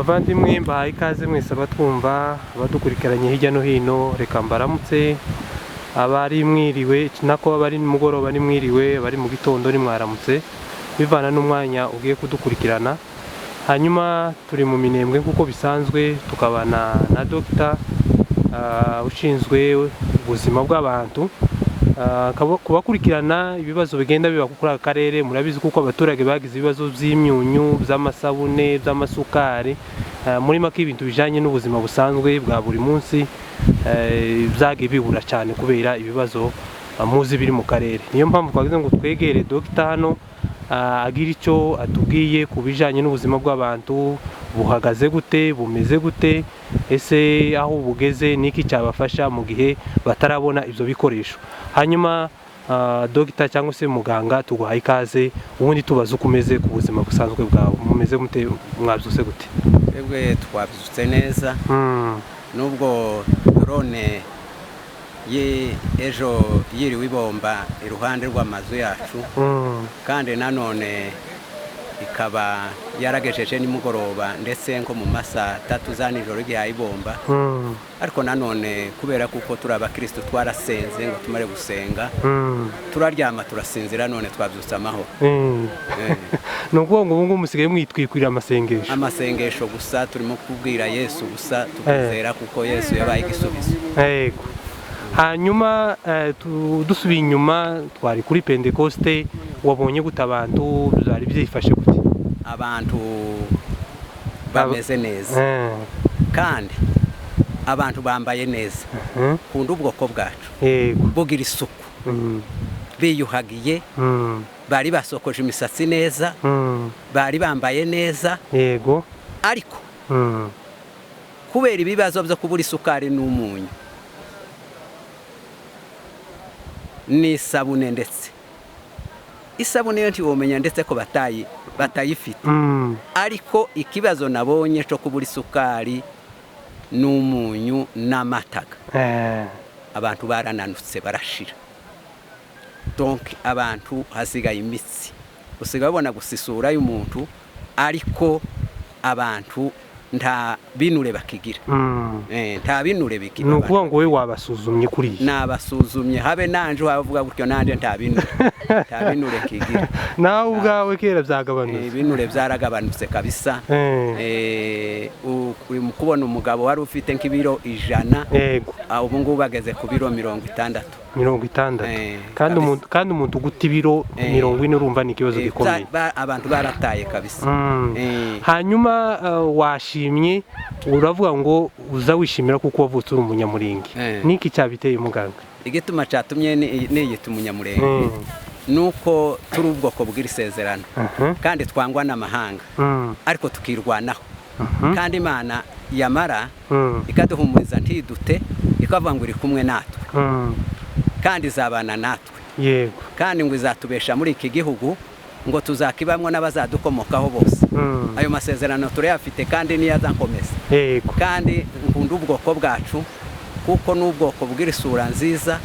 Abavandimwe, mbahaye ikaze mwese abatwumva, abadukurikiranye hirya no hino. Reka mbaramutse abari mwiriwe, nako abari nimugoroba ni mwiriwe, abari mu gitondo ni mwaramutse, bivana n'umwanya ugiye kudukurikirana. Hanyuma turi mu Minembwe nk'uko bisanzwe, tukabana na dogita ushinzwe ubuzima bw'abantu. Kubakurikirana ibibazo bigenda biba kuri aka karere, murabizi kuko abaturage bagize ibibazo by'imyunyu, by'amasabune, by'amasukari, muri make ibintu bijanye n'ubuzima busanzwe bwa buri munsi byagiye bibura cyane kubera ibibazo muzi biri mu karere. Niyo mpamvu twagize ngo twegere dogita hano, agira icyo atubwiye ku bijanye n'ubuzima bw'abantu: buhagaze gute, bumeze gute, ese aho bugeze niki cyabafasha mu gihe batarabona ibyo bikoresho? Hanyuma dogita cyangwa se muganga, tuguhaye ikaze. Ubundi tubaze uko umeze ku buzima busanzwe bwawe. Mumeze mute? Mwabyutse gute? Twebwe twabyutse neza, nubwo drone ye ejo yiriwe ibomba iruhande rw'amazu yacu, kandi nanone ikaba yaragejeje nimugoroba, ndetse nko mu masaa 3 za nijoro igihe ibomba. Ariko nanone kubera kuko turi abakristo, twarasenze ngo tumare gusenga, turaryama, turasinzira, none twabyutse amahoro. Ni ukuvuga ngo ubu ngubu musigaye mwitwikurira amasengesho? Amasengesho gusa, turimo kubwira Yesu gusa, tukizera kuko Yesu yabaye igisubizo. Yego. Hanyuma dusubiye inyuma, twari kuri Pentekoste. Wabonye gute abantu? Byari byifashe gute? Abantu bameze neza, kandi abantu bambaye neza. Kunda ubwoko bwacu bugira isuku, biyuhagiye, bari basokoje imisatsi neza, bari bambaye neza. Ariko kubera ibibazo byo kubura isukari n'umunyu n'isabune, ndetse isabune yo ntiwomenya ndetse ko batayifite. Ariko ikibazo nabonye cyo kubura isukari n'umunyu n'amataga, abantu barananutse, barashira. Donc abantu hasigaye imitsi, usigaye ubona gusa isura y'umuntu, ariko abantu nta binure bakigira. Nta binure bigira. Ni ukuvuga ngo wowe wabasuzumye kuriya? Nabasuzumye, habe nanje wavuga gutyo, nanje nta binure kigira. Nawe ubwawe kera byagabanutse? Ibinure byaragabanutse kabisa. Uri mu kubona umugabo wari ufite nk'ibiro 100, ubu ngubu bageze ku biro 60. 60? Kabisa. Kandi umuntu uguta ibiro 40, urumva ni ikibazo gikomeye. Abantu barataye kabisa. Hanyuma washimye, uravuga ngo uza wishimira kuko wavutse uri Umunyamurenge. Niki cyabiteye, muganga? Igituma cyatumye niyita Umunyamurenge nuko turi ubwoko bw'iri sezerano, kandi twangwa n'amahanga, ariko tukirwanaho, kandi Imana yamara ikaduhumuriza ntidute, ikavuga ngo iri kumwe natwe, kandi izabana natwe, kandi ngo izatubesha muri iki gihugu, ngo tuzakibamwo n'abazadukomokaho bose. Ayo masezerano turayafite, kandi niyo azakomeza. Kandi nkunda ubwoko bwacu kuko ni ubwoko bw'isura nziza,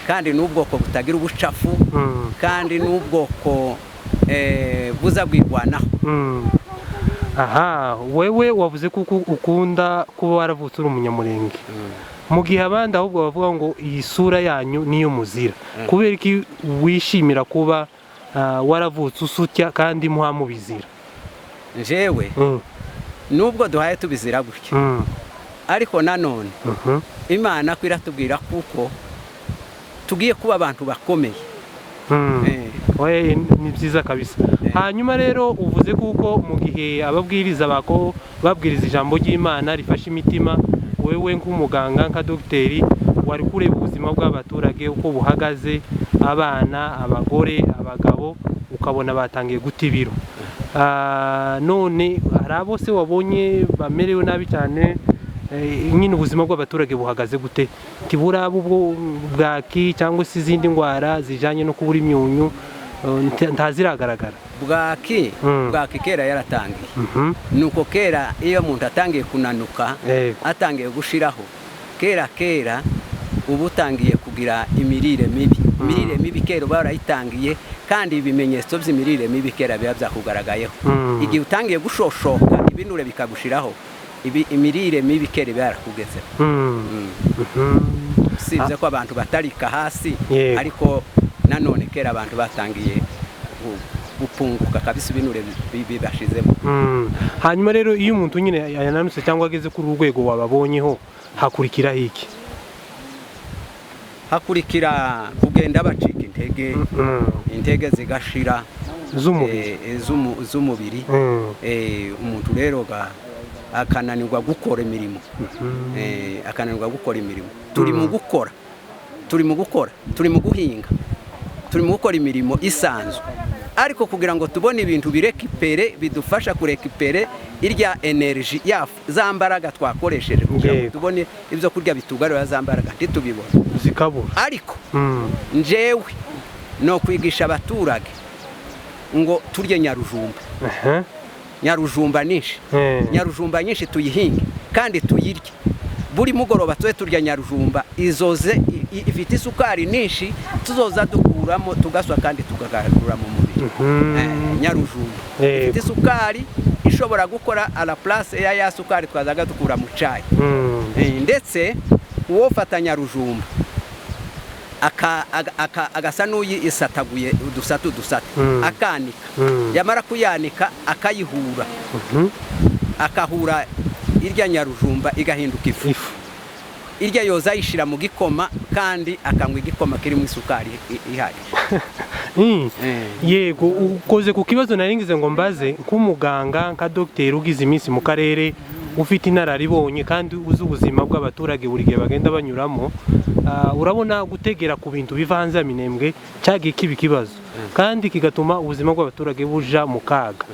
kandi ni ubwoko butagira ubucafu, kandi ni ubwoko buza bwirwanaho. Aha wewe wavuze kuko ukunda kuba waravutse uri Umunyamurenge, mu gihe abandi ahubwo bavuga ngo iyi sura yanyu niyo muzira. Kubera iki wishimira kuba waravutse usutya kandi muha mubizira? Njyewe, nubwo duhaye tubizira gutya, ariko nanone Imana ko iratubwira kuko tugiye kuba abantu bakomeye. Oye, ni byiza kabisa. Hanyuma rero uvuze kuko mu gihe ababwiriza bako babwiriza ijambo ry'Imana rifasha imitima, wewe nk'umuganga, nka dogiteri, wari kureba ubuzima bw'abaturage uko buhagaze, abana, abagore, abagabo, ukabona batangiye guta ibiro. None hari abo se wabonye bamerewe nabi cyane? Nyine ubuzima bw'abaturage buhagaze gute? Ntiburaba ubwo bwaki cyangwa se izindi ndwara zijanye no kubura imyunyu ntaziragaragara? Bwaki, bwaki kera yaratangiye. Nuko kera iyo umuntu atangiye kunanuka, atangiye gushiraho kera kera, uba utangiye kugira imirire mibi. Imirire mibi kera uba warayitangiye, kandi ibimenyetso by'imirire mibi kera biba byakugaragayeho. Igihe utangiye gushoshoka, Ibinure bikagushiraho, imirire mibi kera iba yarakugezeho. Usibye ko abantu batarika hasi, ariko nanone kera abantu batangiye gupunguka kabisa, ibinure bibashizemo. Hanyuma rero iyo umuntu nyine yananutse cyangwa ageze kuri uru rwego wababonyeho, hakurikiraho iki? Hakurikira kugenda bacika intege, intege zigashira z'umubiri. Z'umubiri. Umuntu rero akananirwa gukora imirimo. Akananirwa gukora imirimo. Turi mu gukora, turi mu gukora, turi mu guhinga, turi mu gukora imirimo isanzwe, ariko kugira ngo tubone ibintu birekipere, bidufasha kurekipere irya energy ya za mbaraga twakoresheje, kugira ngo tubone ibyo kurya bitugarura za mbaraga, ntitubibone, zikabura. Ariko njewe no kwigisha abaturage ngo turye nyarujumba. Nyarujumba nyinshi, nyarujumba nyinshi tuyihinge kandi tuyirye buri mugoroba. Tube turya nyarujumba, izoze ifite isukari nyinshi, tuzoza dukuramo tugaswa kandi tukagarura mu mubiri. Nyarujumba ifite isukari ishobora gukora à la place ya sukari twazaga dukura mu cayi. Ndetse uwofata nyarujumba agasa n'uyisataguye udusate udusate, akanika, yamara kuyanika akayihura, akahura irya nyarujumba igahinduka ifu, ifu, irya yoza ayishyira mu gikoma kandi akanywa igikoma kirimo isukari ihagije. Yego, ukoze ku kibazo nari ngize ngo mbaze nk'umuganga, nka dogiteri ugize iminsi mu karere, ufite inararibonye kandi uzi ubuzima bw'abaturage buri gihe bagenda banyuramo. Urabona gutegera ku bintu biva hanze ya Minembwe cyagiye kiba ikibazo kandi kigatuma ubuzima bw'abaturage buja mu kaga.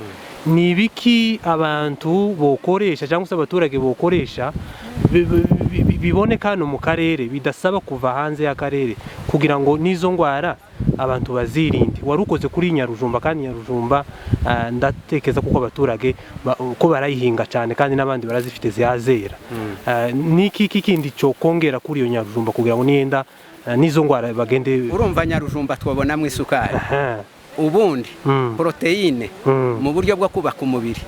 Ni ibiki abantu bokoresha cyangwa se abaturage bokoresha biboneka hano mu karere bidasaba kuva hanze y'akarere, kugira ngo n'izo ndwara abantu bazirinde? Wari ukoze kuri nyarujumba, kandi nyarujumba ndatekereza kuko abaturage ko barayihinga cyane kandi n'abandi barazifite zihazera. Niki kindi cyo kongera kuri iyo nyarujumba kugira ngo niyenda n'izo ndwara bagende? Urumva nyarujumba twabonamo isukari, ubundi poroteyine mu buryo bwo kubaka umubiri.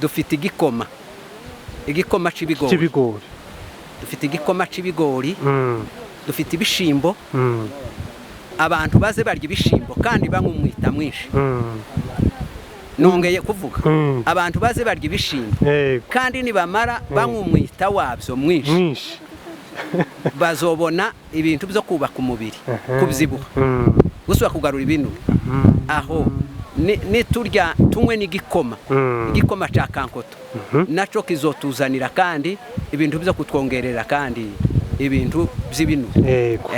Dufite igikoma, igikoma c'ibigori, cy'ibigori. Dufite igikoma c'ibigori, dufite ibishimbo. Abantu baze barya ibishimbo kandi banywa umwita mwinshi. Nongeye kuvuga, abantu baze barya ibishimbo kandi nibamara banywa umwita wabyo mwinshi, mwinshi, bazobona ibintu byo kubaka umubiri, kubyibuha, gusubira kugarura ibinure. Aho niturya tunywe n'igikoma, igikoma cya kankoto, nacyo kizotuzanira kandi ibintu byo kutwongerera kandi ibintu by'ibinure. Yego.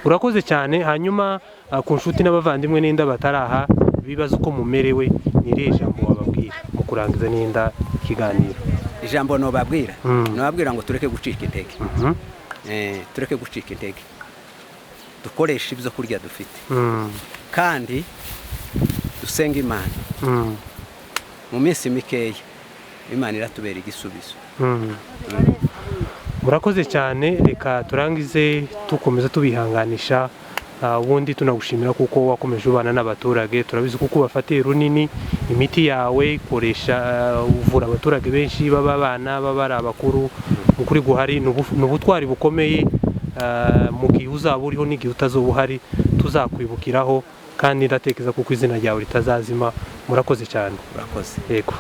Urakoze cyane. Hanyuma ku nshuti n'abavandimwe n'inda bataraha bibaza uko mumerewe, ni irihe jambo wababwira mu kurangiza n'inda ikiganiro? Ijambo nobabwira, nobabwira ngo tureke gucika intege. Tureke gucika intege, dukoreshe ibyo kurya dufite kandi dusenge Imana. Mu minsi mikeya Imana iratubera igisubizo. Murakoze cyane. Reka turangize tukomeza tubihanganisha, ubundi tunagushimira kuko wakomeje ubana n'abaturage. Turabizi kuko ubafatiye runini, imiti yawe ikoresha uvura abaturage benshi, baba abana, baba ari abakuru. Ukuri guhari ni ubutwari bukomeye. Mu gihe uzaba uriho n'igihe utazoba uhari tuzakwibukiraho, kandi ndatekereza kuko izina ryawe ritazazima. Murakoze cyane. Urakoze. Yego.